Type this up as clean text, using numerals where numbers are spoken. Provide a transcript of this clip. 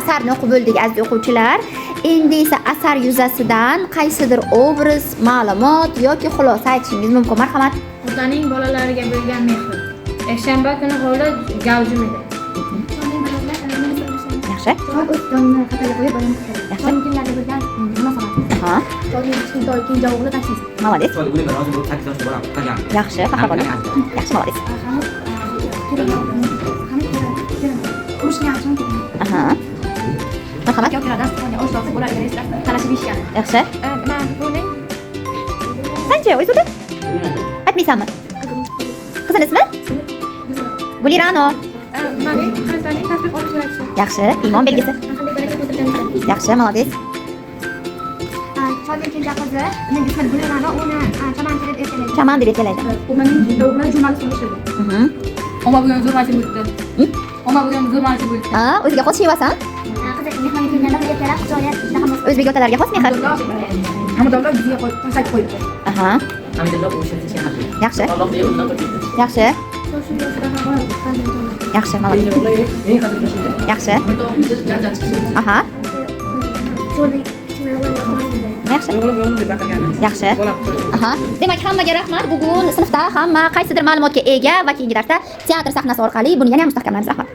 Asarni o'qib bo'ldik, aziz o'quvchilar. Endi esa asar yuzasidan qaysidir obraz, ma'lumot yoki xulosa aytishingiz mumkin. Marhamat. Otaning bolalariga bo'lgan mehri. Yakshanba kuni hovli gavjum edi. Yaxshi. Chol o'z jonini xatarga qo'yib, bolani qutqaradi. Yaxshi. Cholning kimlarga bo'lgan munosabat. Cholning kichkintoy kenja o'g'li taksist. Молодец. Chol o'limga rozi bo'lib, 8 yoshda bolam qutqargan. Yaxshi, faxr. Yaxshi, молодец. Hamid kelin, Hamid kelin urushgan so'ng kelin. Marhamat. Ikkovlari dasturxonga osh tortib, ularga eslab talashib yeyishgan. Yaxshi. Man buning Qancha Oysuda? Aytmaysanmi? Qizini ismi? Gulirano. Maning Hamidning tasbih olish yaratishdi. Yaxshi, iymon belgisi. Qanday baraka keltirgan. Yaxshi, молодец. Cholning kenja qizi, uning ismi Gulirano, uni Chamanchi deb erkalaydi. Chaman deb erkalaydi. Umarning o'g'li jurnalist bo'lib ishlaydi. Omma bugun zo'r mashina bo'libdi. Omma bugun zo'r mashina bo'libdi. Ha, o'ziga xos shevasan. Qizi mehmonga kelganda erkalab, quchoqlab, ishtahamiz. O'zbek otalariga xos mehr. Hamidullo yuziga qo'yib, tarsaki qo'yibdi. Hamidullo o'sha tinchgan haqli. Yaxshi. Alloh deya undan bir ketdi. Yaxshi. Yaxshi, молодец. Eng qadrli shunda. Yaxshi. Yaxshi. O'g'lim o'g'lim deb baqirgani. Yaxshi. Bolam. Demak, hammaga rahmat. Bugun sinfda hamma qaysidir ma'lumotga ega va keyingi darsda teatr sahnasi orqali buni yana ham mustahkamlaymiz. Rahmat.